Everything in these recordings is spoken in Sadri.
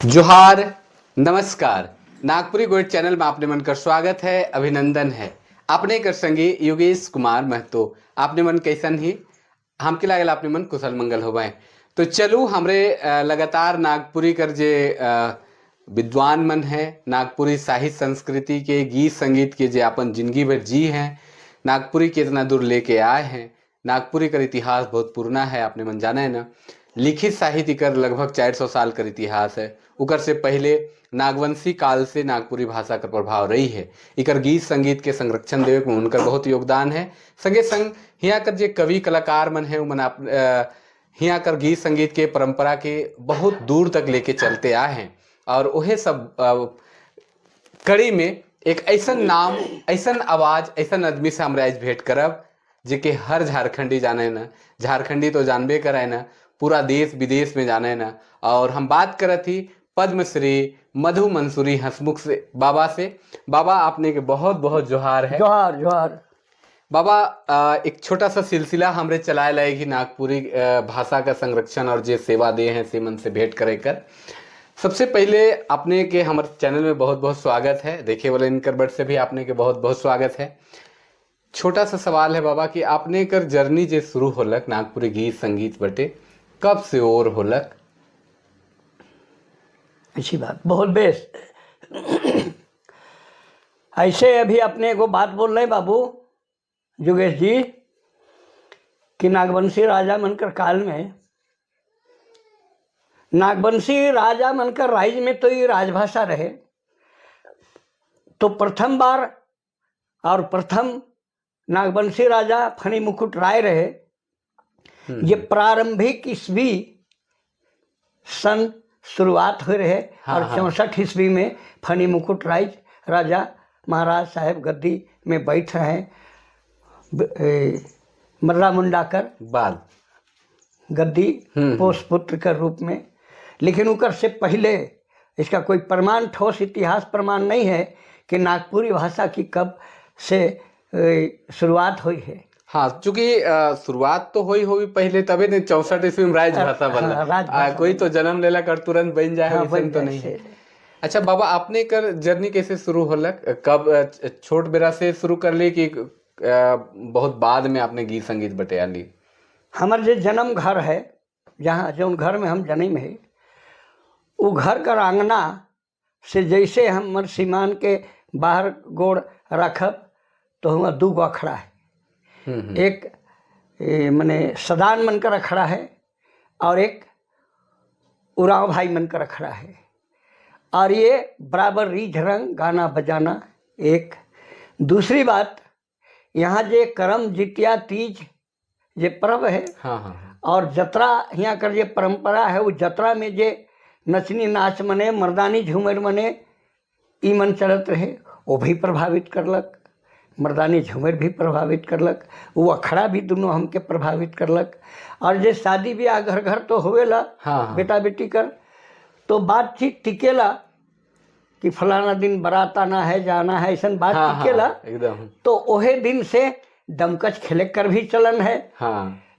जोहार, नमस्कार। नागपुरी गोइट चैनल में आपने मन कर स्वागत है, अभिनंदन है। आपने कर संगी योगेश कुमार महतो। आपने मन कैसन ही? हमके लागल आपने मन कुशल मंगल हो। तो चलू, हमरे लगातार नागपुरी कर जे विद्वान मन है, नागपुरी साहित्य संस्कृति के, गीत संगीत के जे अपन जिंदगी भर जी हैं, नागपुरी के इतना दूर लेके आए हैं। नागपुरी कर इतिहास बहुत पुराना है, आपने मन जाना है ना। लिखित साहित्य कर लगभग 400 साल कर इतिहास है। उकर से पहले नागवंशी काल से नागपुरी भाषा का प्रभाव रही है। इकर गीत संगीत के संरक्षण देवे में उनकर बहुत योगदान है। संगे संग हिया कर जे कवि कलाकार मन है, मन आप हिया कर गीत संगीत के परंपरा के बहुत दूर तक लेके चलते आए हैं और वह सब कड़ी में एक ऐसन नाम, ऐसन आवाज, ऐसन आदमी से हमरा आज भेंट करब जेके हर झारखंडी जाने ना, झारखंडी तो जानबे करे ना, पूरा देश विदेश में जाने ना। और हम बात करत ही पद्मश्री मधु मंसूरी हंसमुख से बाबा से। बाबा, आपने के बहुत बहुत जोहार है। जोहार, जोहार। बाबा, एक छोटा सा सिलसिला हमरे चलाए लाएगी नागपुरी भाषा का संरक्षण और जे सेवा दे हैं से मन से भेंट करे कर। सबसे पहले आपने के हमारे चैनल में बहुत बहुत स्वागत है। देखे वाले इनकर बट से भी आपने के बहुत बहुत स्वागत है। छोटा सा सवाल है बाबा कि आपने कर जर्नी जे शुरू होलक नागपुरी गीत संगीत बटे, कब से और होलक? अच्छी बात, बहुत बेस। ऐसे अभी अपने को बात बोल रहे हैं बाबू जोगेश जी कि नागवंशी राजा मनकर काल में, नागवंशी राजा मनकर राज में तो ये राजभाषा रहे, तो प्रथम बार और प्रथम नागवंशी राजा फणी मुकुट राय रहे। ये प्रारंभिक ईस्वी सन शुरुआत हो रहे और 64 ईस्वी में फणी मुकुट राय राजा महाराज साहेब गद्दी में बैठ रहे हैं। मर्रा मुंडा कर बाल गद्दी पोष पुत्र के रूप में। लेकिन उकर से पहले इसका कोई प्रमाण, ठोस इतिहास प्रमाण नहीं है कि नागपुरी भाषा की कब से शुरुआत हुई है। हाँ, चूंकि शुरुआत तो हुई होगी पहले, तबे ने 64 ईस्वी में राजभाषा बनला। राजभाषा। कोई तो जन्म लेला कर तुरंत बन जाए, हाँ, वैसन बन तो जाए नहीं है। से। अच्छा बाबा, आपने कर जर्नी कैसे शुरू होलक? कब, छोट बेरा से शुरू कर ली कि बहुत बाद में आपने गीत संगीत बटे ली? हमार जो जन्म घर है, जहाँ जो घर में हम जन्म है, वो घर कर आंगना से जैसे हमर सीमान के बाहर गोड़ रखब तो हुआ दू गो अखड़ा है। एक मने सदान मन कर अखड़ा है और एक उराव भाई मन कर अखड़ा है और ये बराबर रीझ रंग गाना बजाना। एक दूसरी बात, यहाँ जे करम जितिया तीज जे पर्व है हाँ हाँ हाँ। और जतरा, यहाँ कर जे परंपरा है, वो जतरा में जे नचनी नाच मने, मर्दानी झूमर मने, ई मन चलत रहे, वो भी प्रभावित करलक। मर्दानी झूमर भी प्रभावित करलक, वो अखड़ा भी, दोनों हमके प्रभावित करलक। और जे शादी ब्याह घर घर तो होवेला हाँ हाँ बेटा बेटी कर, तो बातचीत टिकेला कि फलाना दिन बारात आना है, जाना है, ऐसा बात टिकेला। तो ओहे दिन से डमकच खेले कर भी चलन है।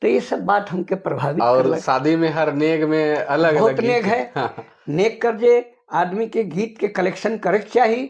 तो ये सब बात हमके प्रभावित और करलक। शादी में हर नेग में अलग बहुत अलग गीत। नेग है। नेग कर जे आदमी के गीत के कलेक्शन करे के चाही,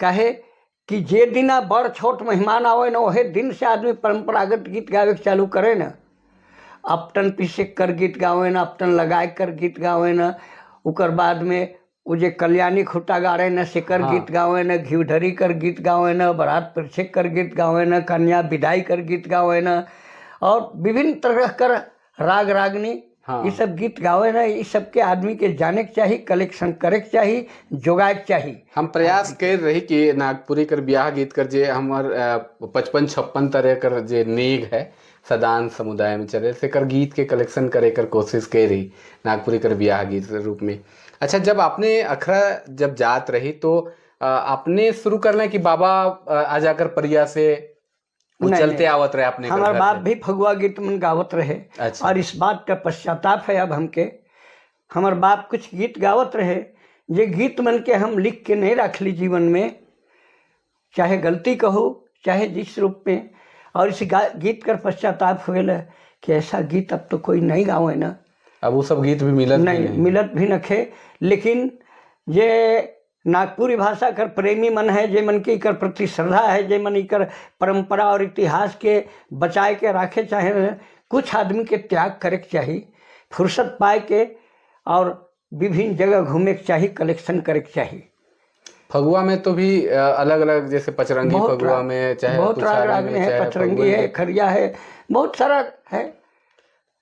काहे कि जे दिना बड़ छोट मेहमान आवे ना, ओहे दिन से आदमी परंपरागत गीत गावे के चालू करे ना। अपटन पीसे कर गीत गावे ना, अपटन लगाए कर गीत गावे ना, उकर बाद में वो जे कल्याणी खुटा गाड़े न, सेकर गीत गावे न, घिवढरी कर गीत गावे न, बारात परिछे कर गीत गावे न, कन्या विदाई कर गीत गावे न और विभिन्न तरह कर राग रागनी, ये सब गीत गावे ना। ये सब के आदमी के जाने के चाही, कलेक्शन करे के चाही, जोगाए के चाही। हम प्रयास कर रही कि नागपुरी कर ब्याह गीत कर जे हमार 55-56 तरह कर जे नेग है सदान समुदाय में चले, से कर गीत के कलेक्शन करे कर कोशिश कर रही नागपुरी कर ब्याह गीत के रूप में। अच्छा, जब आपने अखरा जब जात रही तो आपने शुरू करना कि बाबा आ जाकर परिया से वो नहीं, चलते नहीं। आवत रहे आपने कर हमार घर बाप से? भी फगुआ गीत मन गावत रहे। और इस बात का पश्चाताप है अब हमके, हमार बाप कुछ गीत गावत रहे, जे गीत मन के हम लिख के नहीं रख ली जीवन में, चाहे गलती कहो चाहे जिस रूप में। और इस गीत कर पश्चाताप हुए कि ऐसा गीत अब तो कोई नहीं गावे ना। अब वो सब गीत भी मिलत भी नहीं नहीं। मिलत भी नखे। लेकिन जे नागपुरी भाषा कर प्रेमी मन है, जे मन के इकर प्रति श्रद्धा है, जे मन इकर परंपरा और इतिहास के बचाए के राखे चाहे रहे, कुछ आदमी के त्याग करे के चाही, फुर्सत पाए के और विभिन्न जगह घूमे के चाही, कलेक्शन करे के चाही। फगुआ में तो भी अलग अलग, जैसे पचरंगी बहुत फगुआ में चाहे बहुत राग तुषारी राग में है, चाहे पचरंगी फगुए है, में। खरिया है, बहुत सारा है।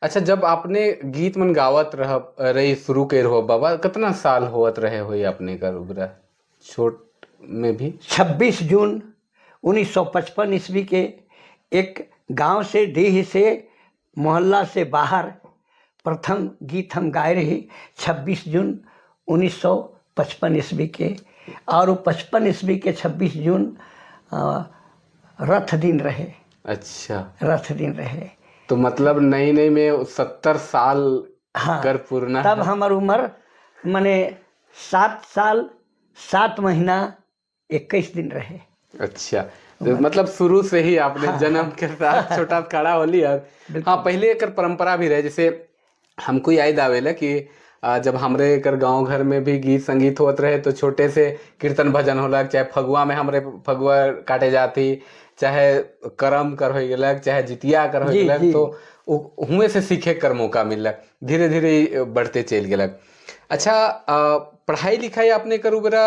अच्छा, जब आपने गीत मन गावत रह रही शुरू कर हो बाबा, कितना साल होवत रहे होई अपने कर उबरा छोट में भी? 26 जून 1955 ईस्वी के एक गांव से, डीह से, मोहल्ला से बाहर प्रथम गीत हम गाए रही 26 जून 1955 ईस्वी के। और वो 55 ईस्वी के 26 जून रथ दिन रहे। रथ दिन रहे। तो मतलब नई नई में 70 साल हाँ, कर पूर्णा। तब हमार उम्र मने 7 साल 7 महीना 21 दिन रहे। अच्छा, तो मतलब शुरू से ही आपने जन्म के साथ छोटा खड़ा होली। और हाँ, पहले एकर परंपरा भी रहे, जैसे हमको याद आवेला कि जब हमरे एकर गांव घर में भी गीत संगीत होत रहे तो छोटे से कीर्तन भजन होला, चाहे फगुआ में हमरे फगुआ काटे जाती, चाहे करम कर हो गेलक, चाहे जितिया कर हो गेलक, तो हुए से सीखे कर मौका मिलक, धीरे धीरे बढ़ते चल गेलक। अच्छा, पढ़ाई लिखाई आपने करू बेरा,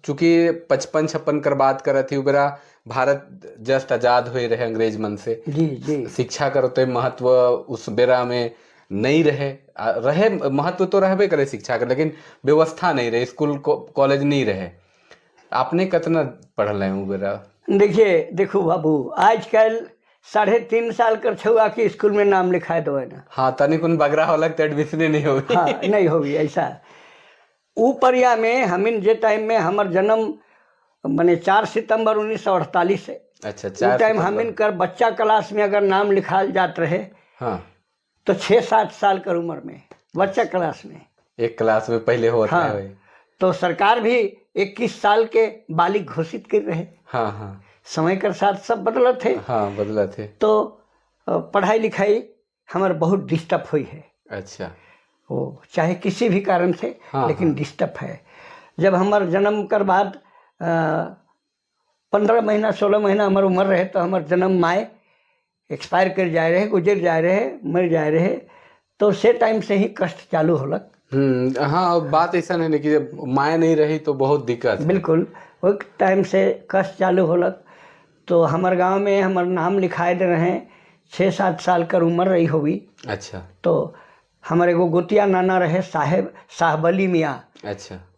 चूंकि 55-56 कर बात करत ही, बेरा भारत जस्ट आजाद हुए रहे अंग्रेज मन से। जी जी शिक्षा कर उते महत्व उस बेरा में नहीं रहे, रहे महत्व तो रहबे करे शिक्षा का, लेकिन व्यवस्था नहीं रहे, स्कूल कॉलेज नहीं रहे। आपने कितना पढ़ल है उ बेरा? देखिए, देखो बाबू, आजकल 3.5 साल कर छुआ के स्कूल में नाम लिखाए दो है ना। हाँ, तनिक उन बगरा होलक तो एडमिशन नहीं होगी। हाँ, नहीं होगी ऐसा। ऊ परिया में हमिन जे टाइम में हमर जन्म माने 4 सितंबर 1948 है। अच्छा, ऊ 4 टाइम सितंबर। हमिन कर बच्चा क्लास में अगर नाम लिखाल जात रहे तो 6-7 साल कर उम्र में बच्चा क्लास में, एक क्लास में पहले होता है। तो सरकार भी 21 साल के बालिग घोषित कर रहे। हाँ हाँ समय के साथ सब बदलत है। हाँ, बदलत है। तो पढ़ाई लिखाई हमार बहुत डिस्टर्ब हुई है। वो चाहे किसी भी कारण से, लेकिन डिस्टर्ब है। जब हमार जन्म कर बाद 15 महीना 16 महीना हमार उम्र रहे तो हमार जन्म माए एक्सपायर कर जाए रहे, गुजर जाए रहे, मर जाए रहे, तो से टाइम से ही कष्ट चालू होलक। हाँ, बात ऐसा नहीं कि जब माए नहीं रही तो बहुत दिक्कत है। बिल्कुल, वो टाइम से कष्ट चालू होलक। तो हमार गांव में हमार नाम लिखाए दे रहे, 6-7 साल कर उम्र रही होगी। तो हमारे एगो गोतिया नाना रहे, साहेब साहबली मियाँ।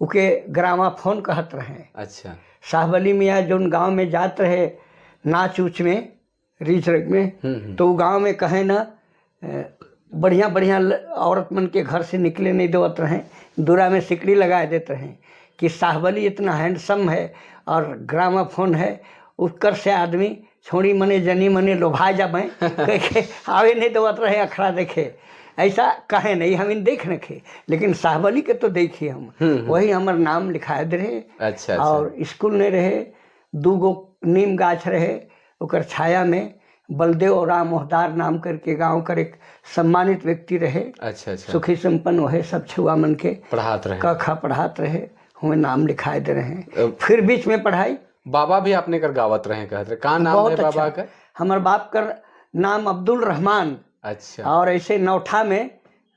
उके ग्रामा फोन कहत रहे। साहबली मियाँ जोन गांव में जात रहे नाच उच में, रीच रग में, तो वो गांव में कहे ना बढ़िया बढ़िया औरत मन के घर से निकले नहीं देवत रहे, दूरा में सिकड़ी लगाए देते रहे कि साहबली इतना हैंडसम है और ग्रामाफोन है, उसकर से आदमी छोड़ी मने जनी मने लोभा जाबे कह के आवे नहीं देवत रहे अखड़ा देखे। ऐसा कहे नहीं, हम इन देख रखे, लेकिन साहबली के तो देखी हम, वही हमार नाम लिखाए दे रहे। और स्कूल नहीं रहे, 2 गो नीम गाछ रहे, ओकर छाया में बलदेव राम मोहदार नाम करके गांव कर एक सम्मानित व्यक्ति रहे। सुखी संपन्न वहे सब छुआ मन के पढ़ात रहे, क ख पढ़ात रहे, हुए नाम लिखाए दे रहे। फिर बीच में पढ़ाई बाबा भी आपने कर गावत रहे कहत रहे, का नाम बहुत है बाबा अच्छा। का? हमार बाप कर नाम अब्दुल रहमान। और ऐसे नौठा में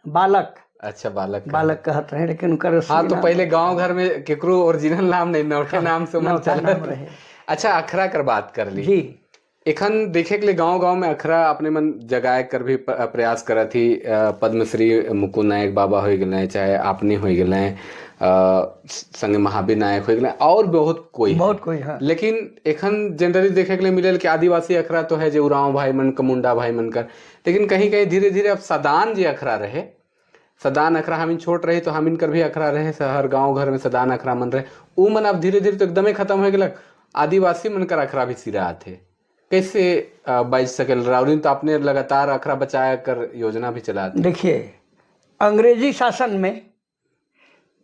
बालक। अच्छा, बालक का। बालक कहत रहे, लेकिन उनकर हाँ, तो नाम पहले गांव घर में केकरो ओरिजिनल नाम नहीं, नौठे नाम से मन नौठा चलत नाम रहे। अच्छा, अखरा कर बात कर ली। जी। एखन देखे के लिए गांव गांव में अखरा अपने मन जगाए कर भी प्रयास करत ही, पद्मश्री मुकुंद नायक बाबा हो गए, चाहे आपने हो गए, संगे महावीर नायक हो गए, और बहुत कोई है। बहुत कोई, हाँ। लेकिन एखन जनरली देखे के लिए मिलल कि आदिवासी अखरा तो है जो उरांव भाई मन का, मुंडा भाई मन का, लेकिन कहीं कहीं धीरे धीरे अब सदान जे अखरा रहे, सदान अखरा हमिन छोट रही तो हमिन कर भी अखरा रहे, शहर गांव घर में सदान अखरा मन रहे, उ मन अब धीरे धीरे तो एकदमे खत्म हो गया। आदिवासी मन कर अखरा भी सिरा आथे, कैसे बच सकेल? राउरिन तो आपने लगातार अखरा बचाया कर योजना भी चला। देखिए, अंग्रेजी शासन में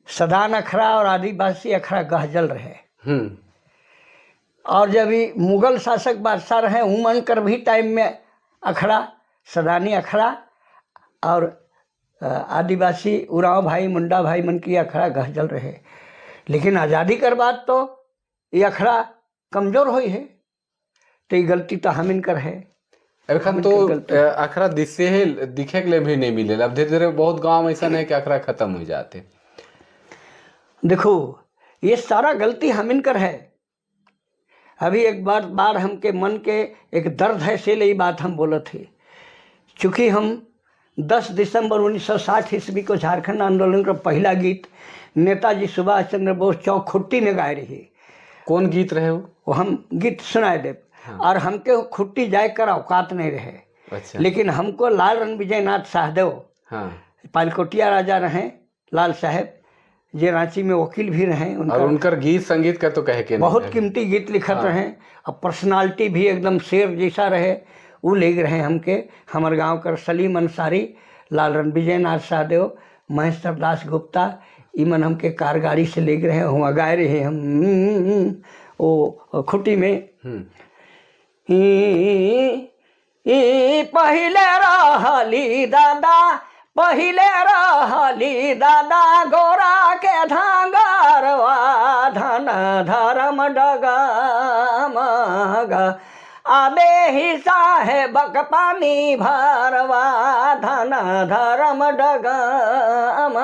सदान अखरा और आदिवासी अखरा गहजल रहे। और जब ये मुगल शासक बादशाह रहे उमन कर भी टाइम में अखड़ा, सदानी अखड़ा और आदिवासी उरांव भाई, मुंडा भाई मन की अखड़ा गहजल रहे, लेकिन आज़ादी कर बाद तो ये अखड़ा कमजोर हुई है। तो ये गलती तो हमिन कर है। एखन तो हमन के गलती। अखरा दिसे है, दिखे के लिए भी नहीं मिले। अब धीरे धीरे बहुत गांव में ऐसा नहीं कि अखरा खत्म हो जाते। देखो, ये सारा गलती हमिन कर है। अभी एक बार बार हमके मन के एक दर्द है, से ये बात हम बोलत थे। चूँकि हम 10 दिसंबर 1960 ईस्वी को झारखंड आंदोलन का पहला गीत नेताजी सुभाष चंद्र बोस चौक, खुट्टी में गाए रही। कौन गीत रहे वो? वो हम गीत सुनाए देव। और हमके खुट्टी जाए कर औकात नहीं रहे। लेकिन हमको लाल रणविजय नाथ शाहदेव, पालकोटिया राजा रहे लाल साहेब, जे रांची में वकील भी रहे। उनका और उनकर गीत संगीत का तो कहे के नहीं बहुत है। कीमती गीत लिखत रहे और पर्सनालिटी भी एकदम शेर जैसा रहे। वो ले रहे हमके, हमार गांव कर सलीम अंसारी, लाल रणविजय नाथ शाहदेव, महेश्वर दास गुप्ता, इमन हमके कार गाड़ी से ले रहे, हुआ गाए रहे हम वो खुटी में। ई ई पहिले रहली दादा, पहिले रहली दादा गोरा के धांगरवा, धन धर्म डगमग आबे ही साहेबक पानी भरवा, धन धर्म डगमग।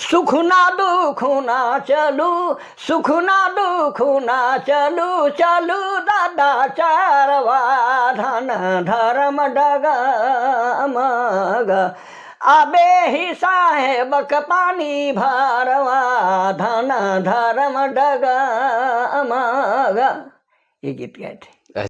सुख ना दुख ना चलू, सुख ना दुख ना चलू, चलू दादा चारवा, धन धर्म डगमग आबे ही साहेबक पानी भरवा, धन धर्म डगमग। ये गीत गाए थे।